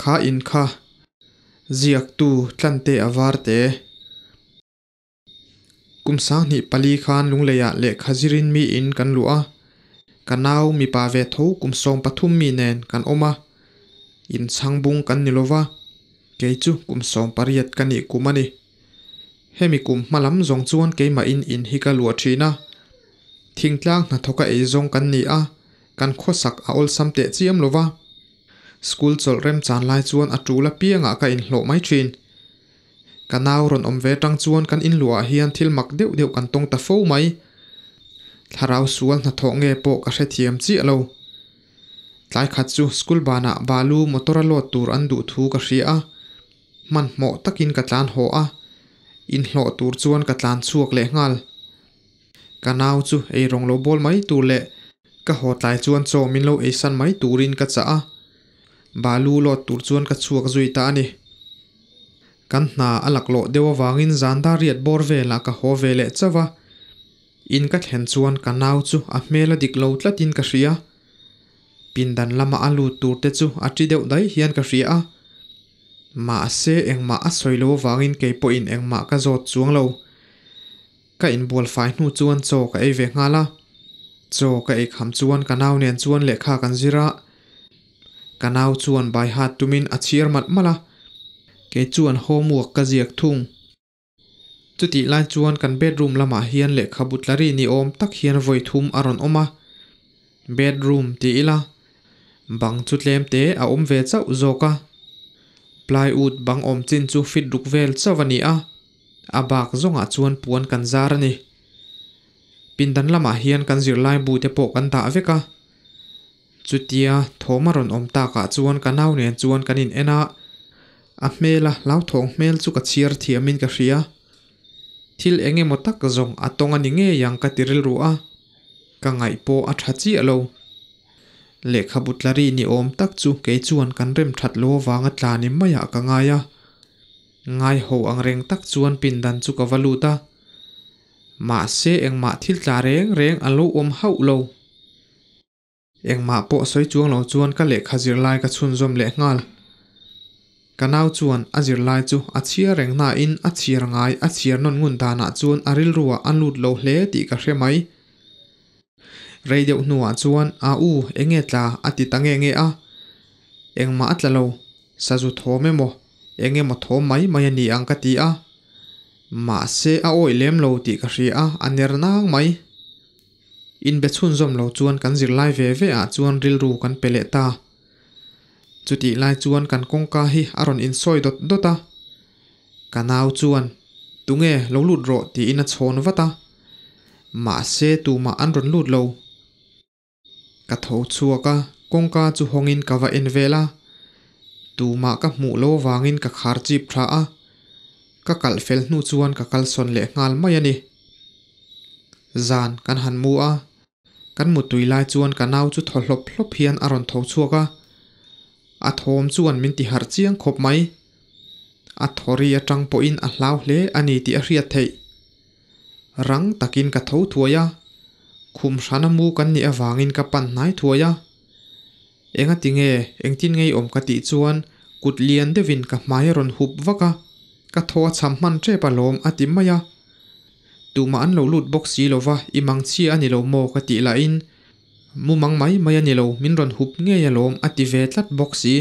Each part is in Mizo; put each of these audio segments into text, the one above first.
Kha in kha ziaktu tlante a var te. Kum 24 khan Lungleiah lehkha zirin mi in kan luh a, ka nau mipa ve tho kum 13 mi nen kan awm a, inchhang bung kan ni lova, kei chu kum 18 ka nih kum a ni. Hemi kum hma lam zawng chuan keimahin in hi ka luah thin a, thingtlang hnathawka ei zawng kan ni a, kan khawsak a awlsam teh chiam lova, school chawlh remchan lai chuan a tul apiangah ka inhlawh mai thin. Ka nau rawn awm ve tang chuan kan inluah hian thil mak deuh deuh kan tawng ta fo mai. Thlarau sual hnathawh nge pawh ka hrethiam chiah lo. Tlai khat chu school banah balu motor a load tur an duh thu ka hria a, hmanhmawh takin ka tlan haw a, inhlawh tur chuan ka tlan chhuak leh nghal. Ka nau chu ei rawng lo bawl mai tur leh ka haw tlai chuan chaw min lo eisan mai turin ka chah a, balu load tur chuan ka chhuak zui ta a ni. Kan hna a laklawh deuh avangin zan dar riat bawr velah ka haw ve leh chauh a, in ka thlen chuan ka nau chu a hmel a dik lo tlatin ka hria. Pindan lama a lut tur te chu a ṭi deuh daih hian ka hria a. Mahse engmah a sawi lo avangin kei pawhin engmah ka zawt chuang lo. Ka inbual fai hnu chuan chaw ka ei ve nghal a. Chaw ka ei kham chuan ka nau nen chuan lehkha kan zir a. Ka nau chuan bai hat tumin a chhiar malh malh a. Kei chuan homework ka ziak thung. Chutih lai chuan kan bedroom lamah hian lehkhabu tlari ni awm tak hian vawi thum a rawn awm a. Bedroom ti ila, bang chu tlem te a awm ve chauh zawk a. Plywood bang awm chin chu fit ruk vel chauh a ni a, a bak zawngah chuan puan kan zar a ni. Pindan lamah hian kan zirlai bu te pawh kan dah vek a. Chutia thawm a rawn awm takah chuan ka nau nen chuan kan in en a, a hmela hlauthawng hmel chu ka chhiar thiamin ka hria. Thil eng emaw tak zawng a tawng a ni ngei ang ka ti rilru a, ka ngaih pawh a tha chiah lo. Lehkhabu tlari ni awm tak chu kei chuan kan rem that lo avanga tla ni maiah ka ngai a. Ngai ho ang reng tak chuan pindan chu ka va lut a. Mahse engmah thil tla reng reng a lo awm hauh lo. Engmah pawh sawi chuang lo chuan ka lehkha zirlai ka chhunzawm leh nghal. Ka nau chuan a zirlai chu a chhiar reng nain a chhiar ngai a chhiar nawn ngun danah chuan a rilruah a lut lo hle tih ka hre mai. Rei deuh hnuah chuan a u enge tla a ti ta nge nge a. Engmah a tla lo, sazu thawm emaw eng emaw thawm mai mai a ni ang ka ti a. Mahse a awih lem lo tih ka hria a, a ner nang mai. Inbe chhunzawm lo chuan kan zirlai ve ve ah chuan rilru kan pe leh ta. Chutih lai chuan kan kawngka hi a rawn insawi dawt dawt a. Ka nau chuan, Tunge, lo lut rawh tiin a chhawn vat a. Mahse tumah an rawn lut lo. Ka tho chhuak a, kawngka chu hawngin ka va en vel a. Tumah ka hmuh lo avangin ka khar chip tha a. Ka kalh fel hnu chuan ka kalsawn leh nghal mai a ni. Zan kan han mu a, kan mutui lai chuan ka nau chu thaw hlawp hlawp hian a rawn tho chhuak a. A thawm chuan min ti harh chiang khawp mai. A thawri atang pawhin a hlau hle a ni tih a hriat theih. Rang takin ka tho thuai a, khum hrana mu kan nih avangin ka pan hnai thuai a. Engati nge, engtin ngei awm ka tih chuan kut lian deuhin ka hmai a rawn hup vak a, ka thaw a cham hman tep alawm a ti mai a. Tumah an lo lut bawk si lova i mangchhia a ni lo maw ka tih lahin mu mang mai mai a ni lo min rawn hup ngei alawm a ti ve tlat bawk si.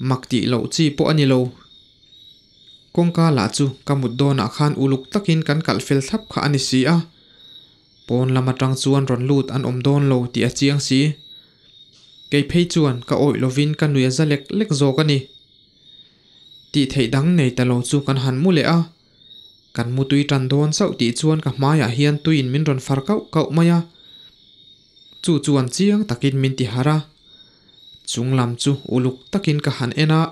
Mak tih loh chi pawh a ni lo. Kawngka lah chu ka mut dawnah khan uluk takin kan kalh fel thlap kha a ni si a. Pawn lam atang chuan rawn lut an awm dawn lo tih a chiang si. Kei phei chuan ka awih lovin ka nui a za lek lek zawk a ni. Tih theih dang nei ta lo chu kan han mu leh a. Kan mu tui tan dawn chauh tih chuan ka hmaiah hian tuiin min rawn far kauh kauh mai a. Chu chuan chiang takin min ti harh a. Chung lam chu uluk takin ka han en a.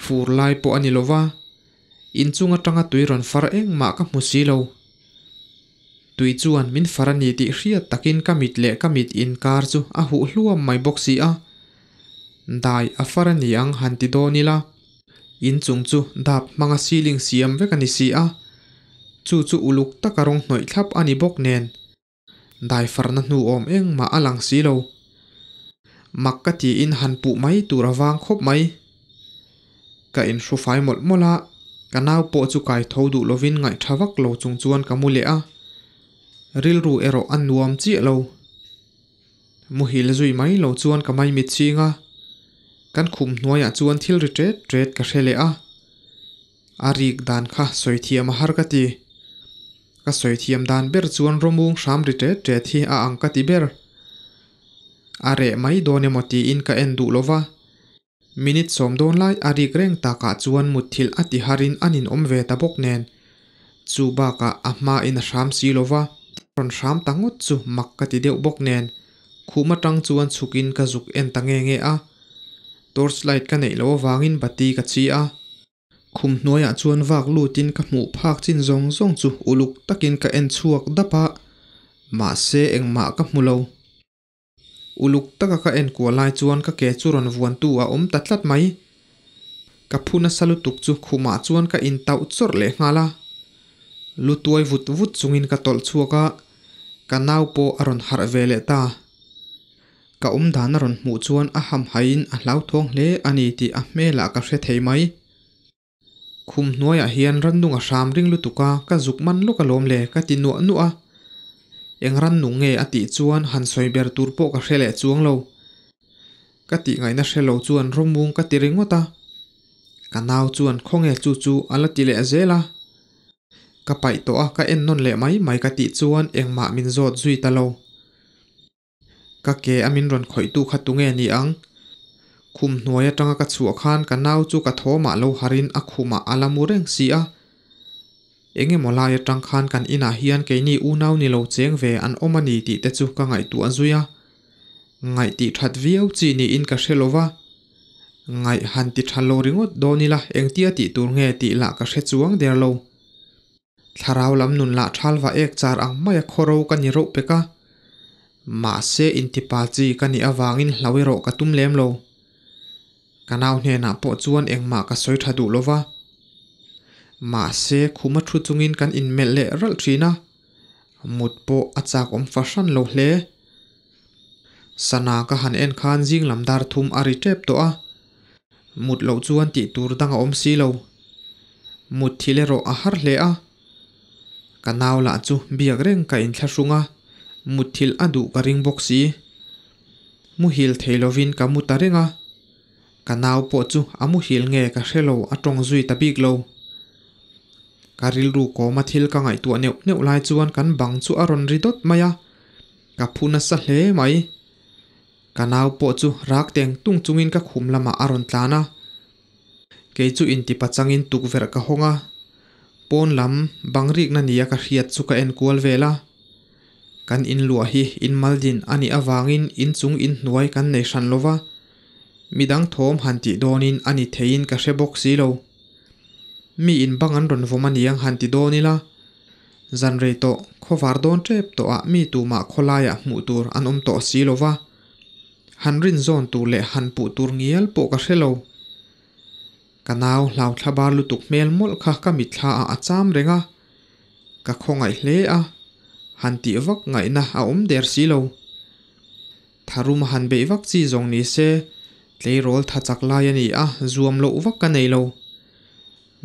Fur lai pawh a ni lo va, inchung atanga tui rawn far engmah ka hmu si lo. Tui chuan min far a ni tih hriat takin ka mit leh ka mit inkar chu a huh hluam mai bawk si a. Dai a far a ni ang han ti dawn ila, inchung chu dap hmanga ceiling siam vek a ni si a, chu chu uluk taka rawng hnawih thlap a ni bawk nen. Daifarna hnu awm engmah a lang si lo. Mak ka tiin han puh mai tur a vang khawp mai. Ka inhru fai mawlh mawlh a, ka nau pawh chu kai tho duh lovin ngaihtha vak lo chung chuan ka mu leh a, rilru erawh a nuam chiah lo. Muhil zui mai lo chuan ka maimit ching a, kan khum hnuaiah chuan thil ri ṭet ṭet ka hre leh a, a rik dan kha sawi thiam a har ka ti. Ka sawi thiam dan ber chuan rawmung hram ri ṭet ṭet hi a ang ka ti ber. A reh mai dawn emaw tiin ka en duh lova, Minute sawm dawn lai a rik reng takah chuan mutthilh a ti harin an inawm ve ta bawk nen, chu bakah a hmain a hram si lo va, rawn hram ta ngawt chu mak ka ti deuh bawk nen, khum atang chuan chhukin ka zuk en ta nge nge a, torch light ka neih loh avangin bati ka chhi a. Khum hnuaiah chuan vak lutin ka hmuh phak chin zawng zawng chu uluk takin ka en chhuak dap a, mahse engmah ka hmu lo. Uluk taka ka en kuah lai chuan ka ke chu rawn vuantu a awm ta tlat mai. Ka phu nasa lutuk chu khumah chuan ka intauh chawrh leh nghal a. Lu tuai vut vut chungin ka tawlh chhuak a, ka nau pawh a rawn harh ve leh ta. Ka awm dan a rawn hmuh chuan a hamhaiin a hlauthawng hle a ni tih a hmelah ka hre thei mai. Khum hnuaiah hian rannung a hram ring lutuk a, ka zuk man lawk alawm le ka ti nuah nuah a. Eng rannung nge a tih chuan han sawi ber tur pawh ka hre leh chuang lo. Ka tih ngaihna hre lo chuan rawmung ka ti ringawt a. Ka nau chuan khawnge chu chu a la ti leh zel a. Ka paih tawh a, ka en nawn leh mai mai ka tih chuan engmah min zawt zui ta lo. Ka ke a min rawn khawihtu kha tunge ni ang? Khum hnuai atanga ka chhuah khan ka nau chu ka thawmah lo harin a khumah a la mu reng si a. Eng emaw lai atang khan kan inah hian keini unau ni lo cheng ve an awm a ni tih te chu ka ngaihtuah zui a. Ngaih tih that viau chi niin ka hre lo va. Ngaih han ti tha lo ringawt dawn ila engtia tih tur nge tih lah ka hre chuang der lo. Thlarau lam nun lah thal va ek char ang maia khawro ka ni reuh pek a. Mahse intipa chi ka nih avangin hlau erawh ka tum lem lo. Ka nau hnenah pawh chuan engmah ka sawi tha duh lo va. Mahse khuma thu chungin kan inmelh leh ralh thin a. Mut pawh a chak awm fahran lo hle. Sana ka han en khan zing lam dar thum a ri tep tawh a. Mut loh chuan tih tur dang a awm si lo. Mut thil erawh a har hle a. Ka nau lah chu biak reng ka inthlahrung a, mut thil a duh ka ring bawk si. Muhil thei lovin ka mu ta reng a. Ka nau pawh chu a muhil nge ka hre lo a tawng zui ta bik lo. Ka rilru kawma thil ka ngaihtuah neuh neuh lai chuan kan bang chu a rawn ri dawt mai a, ka phu nasa hle mai. Ka nau pawh chu rak teng tung chungin ka khum lamah a rawn tlan a. Kei chu intipa changin tukverh ka hawng a, pawn lam bang rikna nia ka hriat chu ka en kual vel a. Kan inluah hi inmaldin a nih avangin inchung inhnuai kan nei hran lo va, midang thawm han tih dawnin a ni theiin ka hre bawk si lo. Mi in bang an rawn vawm a niang han ti dawn ila, zan rei tawh khawvar dawn tep tawhah mi tumah khawlaiah hmuh tur an awm tawh si lo va, han rin zawn tur leh han puh tur ngial pawh ka hre lo. Ka nau hlau thla bar lutuk hmel mawlh kha ka mitthla ah a cham reng a, ka khawngaih hle a, han tih vak ngaihna a awm der si lo. Tharum a han beih vak chi zawng ni se, tleirawl tha chak lai a ni a, zuam loh vak ka nei lo.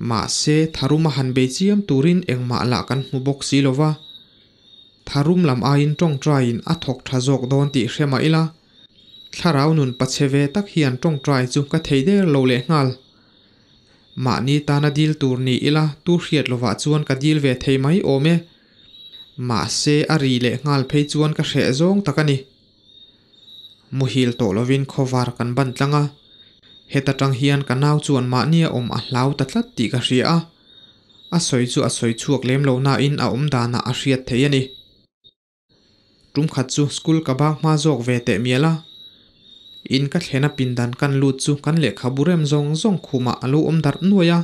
Mahse, tharum a han bei chiam turin engmah lah kan hmu bawk si lo va. Tharum lam aiin tawngtaiin a thawk tha zawk dawn tih hre mah ila, thlarau nun pachhe ve tak hian tawngtai chu ka thei der lo leh nghal. Mahni tana dil tur ni ila tu hriat lovah chuan ka dil ve thei mai awm e. Mahse a ri leh nghal phei chuan ka hreh zawng tak a ni. Muhil tawh lovin khawvar kan ban tlang a, heta tang hian ka nau chuan mahnia awm a hlau ta tlat tih ka hria a, a sawi chu a sawi chhuak lem lo nain a awm danah a hriat thei a ni. Tum khat chu school ka bak hma zawk ve teh mial a, in ka thlena pindan kan lut chu kan lehkhabu rem zawng zawng khumah a lo awm darh nuai a,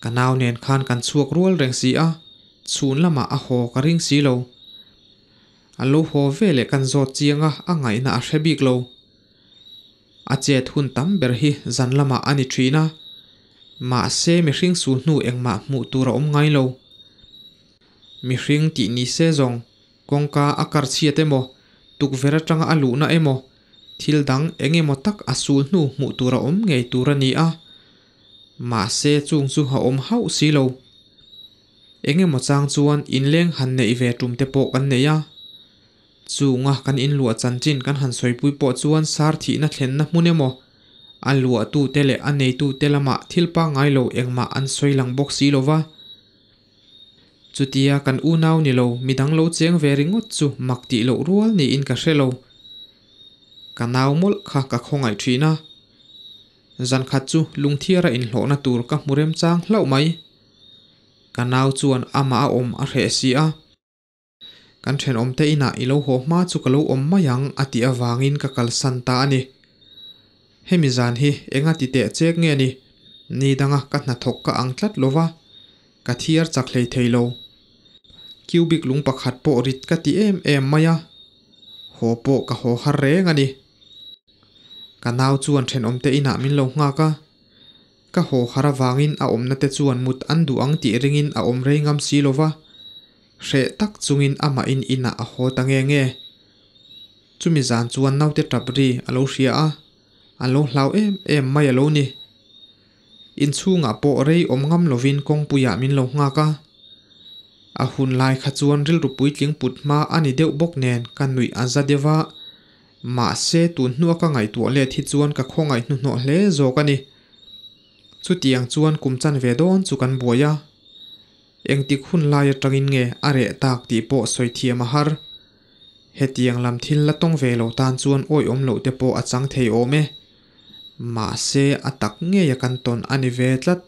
ka nau nen khan kan chhuak rual reng si a, chhun lamah a haw ka ring si lo. A lo haw ve leh kan zawt chiang a, a ngaihna a hre bik lo. A chet hun tam ber hi zan lamah a ni thin a, mahse mihring sul hnu engmah hmuh tur a awm ngai lo. Mihring tih ni se zawng kawngka a kar chhiat emaw, tukverh atanga a luhna emaw, thil dang eng emaw tak a sul hnu hmuh tur a awm ngei tur a ni a. Mahse chung chu a awm hauh si lo. Eng emaw chang chuan inleng han neih ve tum te pawh kan nei a. Chunga kan inluah chanchin kan han sawipui pawh chuan sar thihna thlenna hmun emaw, a luahtute leh a neitute lamah thil pangngai lo engmah an sawi lang bawk si lo va. Chutia kan unau ni lo midang lo cheng ve ringawt chu mak tih loh rual niin ka hre lo. Ka nau mawlh kha ka khawngaih thin a. Zan khat chu lungthiara inhlawhna tur ka hmu remchang hlauh mai. Ka nau chuan amah a awm a hreh si a. Kan thenawmte inah i lo haw hma chu ka lo awm mai ang a tih avangin ka kalsan ta a ni. Hemi zan hi enga ti teh chek nge ni? Ni danga ka hnathawk ka ang tlat lo va, ka thiar chak hlei thei lo. Cubic lung pakhat pawh rit ka ti em em mai a, haw pawh ka haw har reng a ni. Ka nau chuan thenawmte inah min lo nghak a, ka haw har avangin a awmna te chuan mut an duh ang tih ringin a awm rei ngam si lo va, hreh tak chungin amahin inah a haw ta nge nge. Chumi zan chuan naute tap ri a lo hria a, a lo hlau em em mai a lo ni. Inchhungah pawh rei awm ngam lovin kawngpuiah min lo nghak a. A hun lai kha chuan rilru puitling put hma a ni deuh bawk nen ka nuih a za deuh a, mahse tun hnua ka ngaihtuah let hi chuan ka khawngaih hnuhnawh hle zawk a ni. Chutiang chuan kum chan ve dawn chu kan buai a. Engtik hun lai atangin nge a reh tak tih pawh sawi thiam a har. Hetiang lam thil la tawng ve lo tan chuan awihawm loh te pawh a chang thei awm e. Mahse a tak ngeia kan tawn a ni ve tlat.